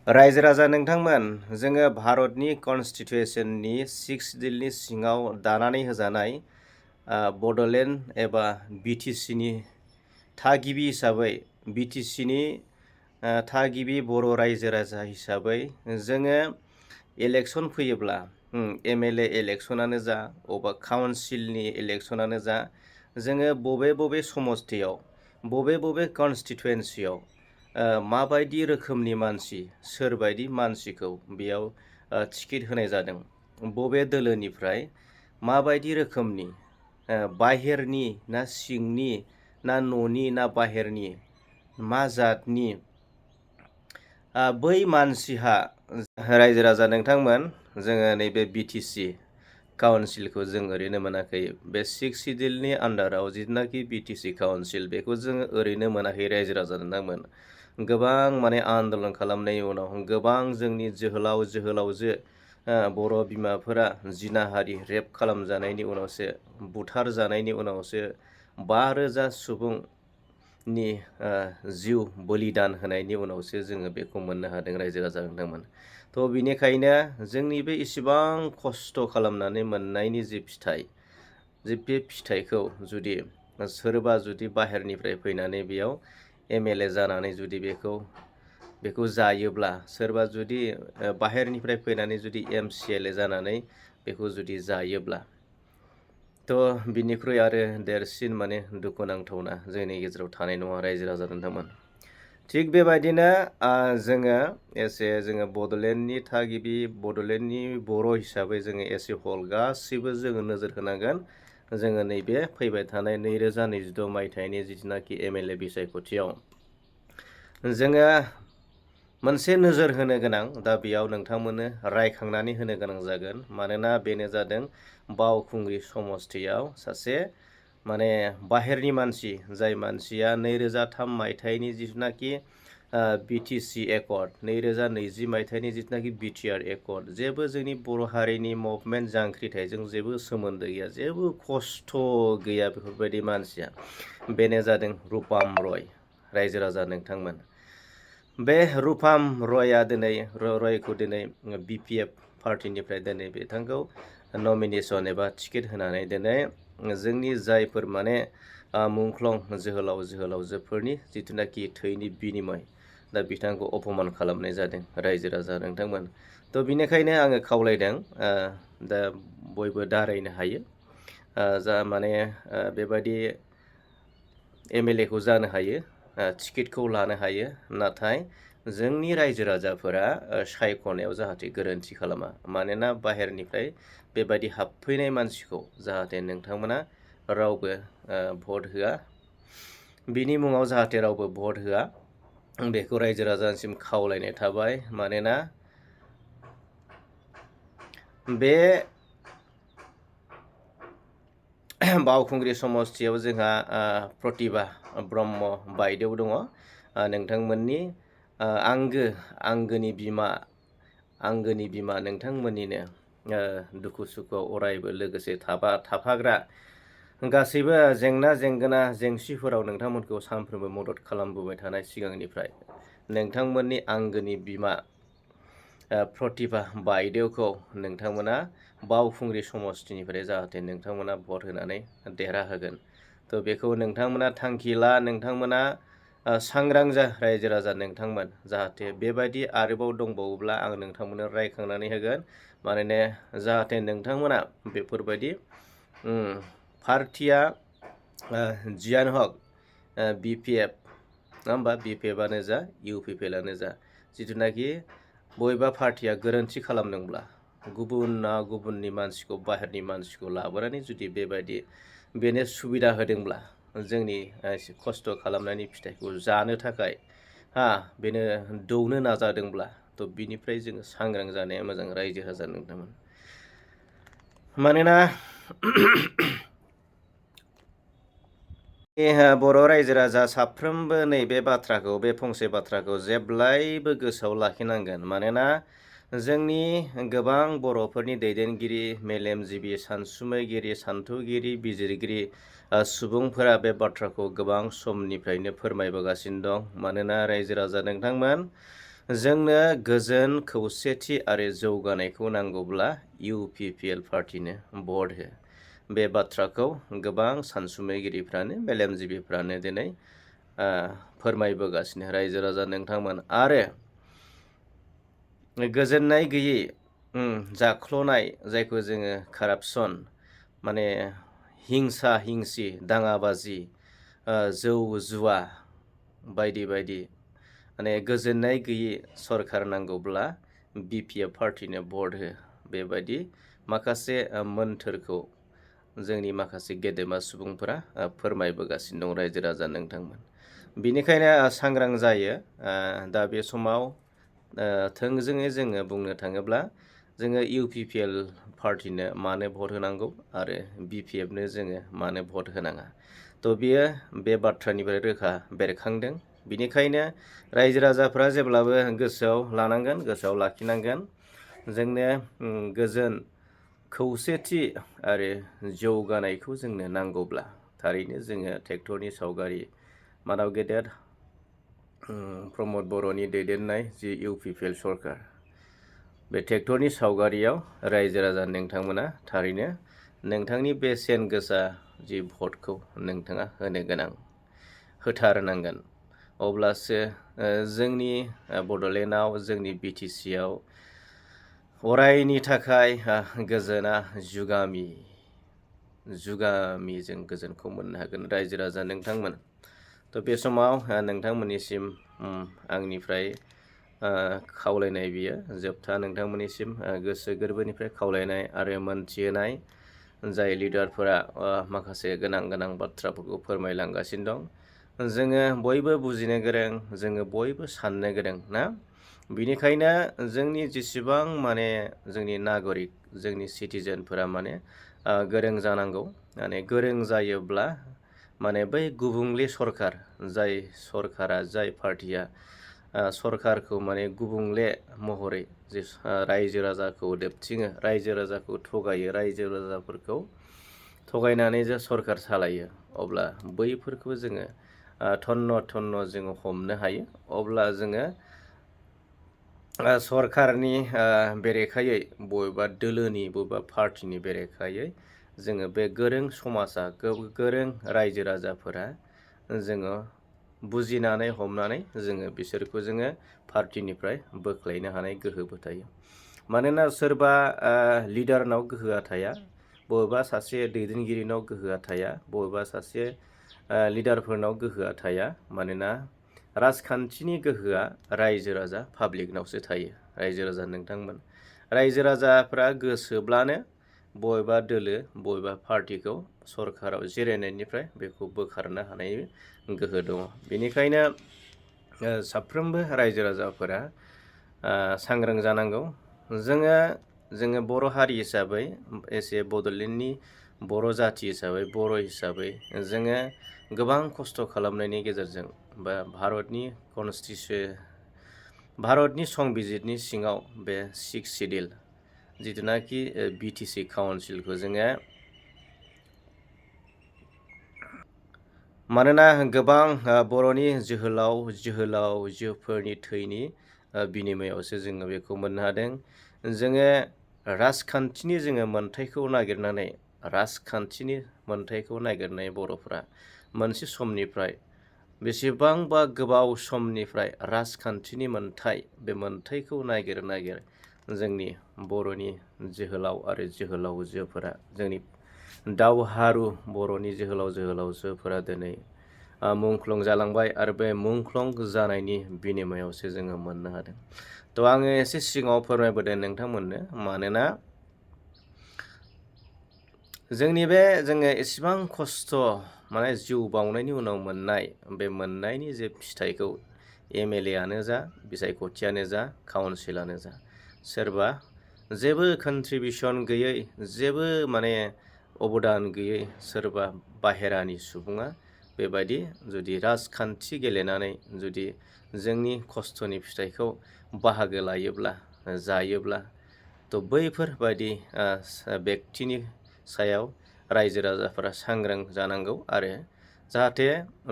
रायजो राजा नोंथांमोन, जोङो भारतनि कनस्टिटिउसननि 6 डिलनि सिङाव दानानै होजानाय बड'लेण्ड एबा बिटिसिनि थागिबि हिसाबै बिटिसिनि थागिबि बर' रायजो राजा हिसाबै जोङो इलेक्सन फैयोब्ला एमएलए इलेक्सनानो जा अबा काउन्सिलनि इलेक्सनानो जा जोङो बबे बबे समस्तियाव बबे कनस्टिटुवेन्सियाव माबायदि रोखोमनि मानसि सोरबायदि मानसिखौ बेयाव टिकेट होनाय जादों, बबे दोलोनिफ्राय माबायदि रोखोमनि बाहेरनि ना सिंनि ना न'नि ना बाहेरनि मा जातनि बै मानसिहा रायजो राजा नोंथांमोन, जोङो नैबे बिटिसि काउन्सिलखौ जों ओरैनो मोनाखै। बे 6 सिडिउलनि आन्डाराव जिथुनाखि बिटिसि काउन्सिल बेखौ जोङो ओरैनो मोनाखै रायजो राजा नोंथांमोन। गोबां माने आन्दलन खालामनायनि उनाव गोबां जोंनि जोहोलावजो बर' बिमाफोरा जिनाहारि रेप खालामजानायनि उनावसो बुथार जानायनि उनावसो 5,000 सुबुंनि जिउ बलिदान होनायनि उनावसो जोङो बेखौ मोननो हादों रायजो राजा नोंथांमोन। थ' बिनिखायनो जोंनि बे इसिबां खस्थ' खालामनानै मोननायनि जि फिथाइ, बे फिथाइखौ जुदि सोरबा जुदि बाहेरनिफ्राय फैनानै बेयाव एमएलए जानानै जुदि बेखौ जायोब्ला, सोरबा जुदि बाहेरनिफ्राय फैनानै जुदि एमसिएलए जानानै बेखौ जुदि जायोब्ला, थ' बिनिख्रुइ आरो देरसिन माने दुखुनांथावना जोंनि गेजेराव थानाय नङा रायजो राजा नोंथांमोन। थिग बेबायदिनो जोङो बड'लेण्डनि थागिबि बड'लेण्डनि बर' हिसाबै जोङो एस ए हल गासैबो जोङो नोजोर होनांगोन। जोङो नैबे फैबाय थानाय 2026 मायथाइनि जिथुनाखि एमएलए बिसायख'थियाव जोङो मोनसे नोजोर होनो गोनां, दा बेयाव नोंथांमोननो रायखांनानै होनो गोनां जागोन। मानोना बेनो जादों बावखुंग्रि समस्तियाव सासे माने बाहेरनि मानसि, जाय मानसिया 2003 मायथाइनि जिथुनाखि बिटिसि एकर्ड, 2020 मायथाइनि जिथुनाखि बिटिआर एकर्ड, जेबो जोंनि बर' हारिनि मुभमेन्ट जांख्रिथायजों जेबो सोमोन्दो गैया, जेबो खस्थ' गैया बेफोरबायदि मानसिया। बेनो जादों रुपाम रय रायजो राजा नोंथांमोन। बे रुपाम रयखौ दिनै बिपिएफ पार्टिनिफ्राय दिनै बिथांखौ नमिनेसन एबा टिकेट होनानै दिनै जोंनि जायफोर माने मुंख्लं जोहोलावजोफोरनि जिथुनाखि थैनि बिनिमय, दा बिथांखौ अपमान खालामनाय जादों रायजो राजा नोंथांमोन। थ' बिनिखायनो आङो खावलायदों, दा बयबो दारायनो हायो, जा माने बेबायदि एमएलएखौ जानो हायो, टिकेटखौ लानो हायो, नाथाय जोंनि रायजो राजाफोरा सायख'नायाव जाहाथे गोरोन्थि खालामा। मानोना बाहेरनिफ्राय बेबायदि हाबफैनाय मानसिखौ जाहाथे नोंथांमोना रावबो भट होआ, बिनि मुङाव जाहाथे रावबो भट होआ, बेखौ रायजो राजानिसिम खावलायनाय थाबाय। मानोना बे बावखुंग्रि समस्तियाव जोंहा प्रतिभा ब्रह्म बायदेव दङ, नोंथांमोननि आंगोनि बिमा नोंथांमोननिनो दुखु सुखुआव अरायबो लोगोसे थाफाग्रा, गासैबो जेंना जेंगोना जेंसिफोराव नोंथांमोनखौ सानफ्रोमबो मदद खालामबोबाय थानाय सिगांनिफ्राय नोंथांमोननि आंगोनि बिमा प्रतिभा बायदेवखौ नोंथांमोना बावखुंग्रि समस्तिनिफ्राय जाहाथे नोंथांमोना भट होनानै देरहाहोगोन। थ' बेखौ नोंथांमोना थांखि ला, नोंथांमोना सांग्रां जा रायजो राजा नोंथांमोन। जाहाथे बेबायदि आरोबाव दंबावोब्ला आं नोंथांमोननो रायखांनानै होगोन। मानोना जाहाथे नोंथांमोना बेफोरबायदि पार्टिया जियानो हक बिपिएफ, नङा होमबा, बिपिएफआनो जा इउपिपिएलआनो जा, जिथुनाखि बबेबा पार्टिया गोरोन्थि खालामदोंब्ला गुबुननि मानसिखौ, बाहेरनि मानसिखौ लाबोनानै जुदि बेबायदि बेनो सुबिदा होदोंब्ला, जोंनि खस्थ' खालामनायनि फिथाइखौ जानो थाखाय बेनो दौनो नाजादोंब्ला, थ' बिनिफ्राय जोङो सांग्रां जानाया मोजां रायजो राजा नोंथांमोन। मानोना बर' रायजो राजा साफ्रोमबो नैबे बाथ्राखौ, बे फंसे बाथ्राखौ जेब्लायबो गोसोआव लाखिनांगोन। मानोना जोंनि गोबां बर'फोरनि दैदेनगिरि, मेलेमजिबि, सानसुमैगिरि, सान्थौगिरि, बिजिरगिरि सुबुंफोरा बे बाथ्राखौ गोबां समनिफ्रायनो फोरमायबोगासिनो दं। मानोना रायजो राजा नोंथांमोन, जोंनो गोजोन खौसेथि आरो जौगानायखौ नांगौब्ला UPPL पार्टिनो भट हो। बे बाथ्राखौ गोबां सानसुमैगिरिफ्रानो मेलेमजिबिफ्रानो दिनै फोरमायबोगासिनो रायजो राजा नोंथांमोन। आरो गोजोननाय गैयै जाख्ल'नाय जायखौ जोङो कारापसन माने हिंसा हिंसि दाङाबाजि जौ जुवा बायदि बायदि माने गोजोननाय गैयै सरकार नांगौब्ला BPF पार्टिनो भट हो। बेबायदि माखासे मोन्थोरखौ जोंनि माखासे गेदेमा सुबुंफोरा फोरमायबोगासिनो दं रायजो राजा नोंथांमोन। बिनिखायनो सांग्रां जायो। दा बे समाव थोंजोङै जोङो बुंनो थाङोब्ला जोङो UPPL पार्टिनो मानो भट होनांगौ आरो BPFनो जोङो मानो भट होनाङा। थ' बियो बे बाथ्रानिफ्राय रोखा बेरखांदों। बिनिखायनो रायजो राजाफ्रा जेब्लाबो गोसोआव लानांगोन, गोसोआव लाखिनांगोन। जोंनो गोजोन खौसेथि आरो जौगानायखौ जोंनो नांगौब्ला थारैनो जोङो ट्रेक्टरनि सावगारि मानाव गेदेर प्रमद बर'नि दैदेननाय जि UPPL सरकार, बे ट्रेक्टरनि सावगारियाव रायजो राजा नोंथांमोना थारैनो नोंथांनि बेसेन गोसा जि भटखौ नोंथाङा होनो गोनां, होथारनांगोन। अब्लासो जोंनि बड'लेण्डआव, जोंनि BTCआव अरायनि थाखाय गोजोना जुगामि जों गोजोनखौ मोननो हागोन रायजो राजा नोंथांमोन। थ' बे समाव नोंथांमोननिसिम आंनिफ्राय खावलायनाय बियो जोबथा नोंथांमोननिसिम गोसो गोरबोनिफ्राय खावलायनाय आरो मोनथिहोनाय जाय लिडारफोरा माखासे गोनां गोनां बाथ्राफोरखौ फोरमायलांगासिनो दं। जोङो बयबो बुजिनो गोरों, जोङो बयबो साननो गोरों ना। बिनिखायनो जोंनि जेसेबां माने जोंनि नागरिक, जोंनि सिटिजेनफोरा माने गोरों जानांगौ। माने गोरों जायोब्ला माने बै गुबुंले सरकार, जाय सरकारा, जाय पार्टिया सरकारखौ माने गुबुंले महरै जे रायजो राजाखौ दोबथिङो, रायजो राजाखौ थगायो, रायजो राजाफोरखौ थगायनानै जे सरकार सालायो, अब्ला बैफोरखौ जोङो थन्न थन्न जोङो हमनो हायो। अब्ला जोङो सरकारनि बेरेखायै बबेबा दोलोनि, बबेबा पार्टिनि बेरेखायै जोङो बे गोरों समाजा, गोरों रायजो राजाफोरा जोङो बुजिनानै हमनानै जोङो बिसोरखौ जोङो पार्टिनिफ्राय बोख्लायनो हानाय गोहोबो थायो। मानोना सोरबा लिडारनाव गोहोआ थाया, बबेबा सासे दैदेनगिरिनाव गोहोआ थाया, बबेबा सासे लिडारफोरनाव गोहोआ थाया। मानोना राजखान्थिनि गोहोआ रायजो राजा पाब्लिकनावसो थायो। रायजो राजा नोंथांमोन, रायजो राजाफ्रा गोसोब्लानो बबेबा दोलो, बबेबा पार्टिखौ सरकाराव जिरायनायनिफ्राय बेखौ बोखारनो हानाय गोहो दङ। बेनिखायनो साफ्रोमबो रायजो राजाफोरा सांग्रां जानांगौ। जोङो बर' हारि हिसाबै, एसे बड'लेण्डनि बर' जाथि हिसाबै, बर' हिसाबै जोङो गोबां खस्थ' खालामनायनि गेजेरजों बा भारतनि संबिजितनि सिङाव बे 6 सिडिउल जिथुनाखि BTC काउन्सिलखौ जोङो, मानोना गोबां बर'नि जोहोलावजोफोरनि थैनि बिनिमयावसो जोङो बेखौ मोननो हादों। जोङो राजखान्थिनि मोन्थायखौ नागिरनानै, राजखान्थिनि मोन्थायखौ नागिरनाय बर'फ्रा मोनसे समनिफ्राय बेसेबांबा गोबाव समनिफ्राय राजखान्थिनि मोन्थाय, बे मोन्थायखौ नागिर नागिर जोंनि बर'नि जोहोलाव आरो जोहोलावजोफोरा, जोंनि दावहारु बर'नि जोहोलावजोफोरा दिनै मुंख्लं जालांबाय आरो बे मुंख्लं जानायनि बिनिमयावसो जोङो मोननो हादों। थ' आङो एसे सिगाङाव फोरमायबोदों नोंथांमोननो, मानोना जोंनि बे जोङो एसेबां खस्थ' माने जिउ बाउनायनि उनाव मोननाय बे मोननायनि जे फिथाइखौ MLA आनो जा, बिसायख'थियानो जा, काउन्सिलानो जा, सोरबा जेबो कन्ट्रिबिउसन गैयै, जेबो माने अबदान गैयै सोरबा बाहेरानि सुबुङा बेबायदि जुदि राजखान्थि गेलेनानै जुदि जोंनि खस्थ'नि फिथाइखौ बाहागो लायोब्ला, जायोब्ला, थ' बैफोरबायदि बेक्तिनि सायाव रायजो राजाफोरा सांग्रां जानांगौ आरो जाहाथे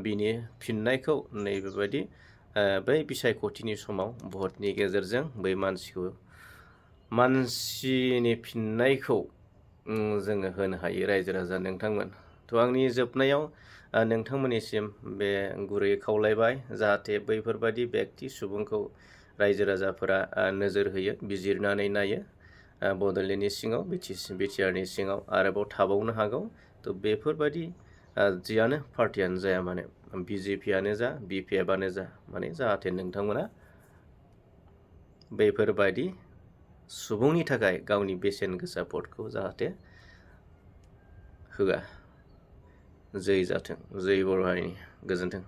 बिनि फिननायखौ नैबेबायदि बै बिसायख'थिनि समाव भटनि गेजेरजों बै मानसिनि फिननायखौ जोङो होनो हायो रायजो राजा नोंथांमोन। थ' आंनि जोबनायाव नोंथांमोननिसिम बे गुरैयै खावलायबाय जाहाथे बैफोरबादि बेक्ति सुबुंखौ रायजो राजाफोरा नोजोर होयो, बिजिरनानै नायो। बड'लेण्डनि सिङाव बिटिआरनि सिङाव आरोबाव थाबावनो हागौ। थ' बेफोरबादि जियानो पार्टियानो जाया मानो, बिजेपियानो जा बिपिएफआनो जा, माने जाहाथे नोंथांमोना बेफोरबायदि सुबुंनि थाखाय गावनि बेसेन गोसा भटखौ जाहाथे होआ। जै जाथों, जै बर' हारिनि। गोजोन्थों।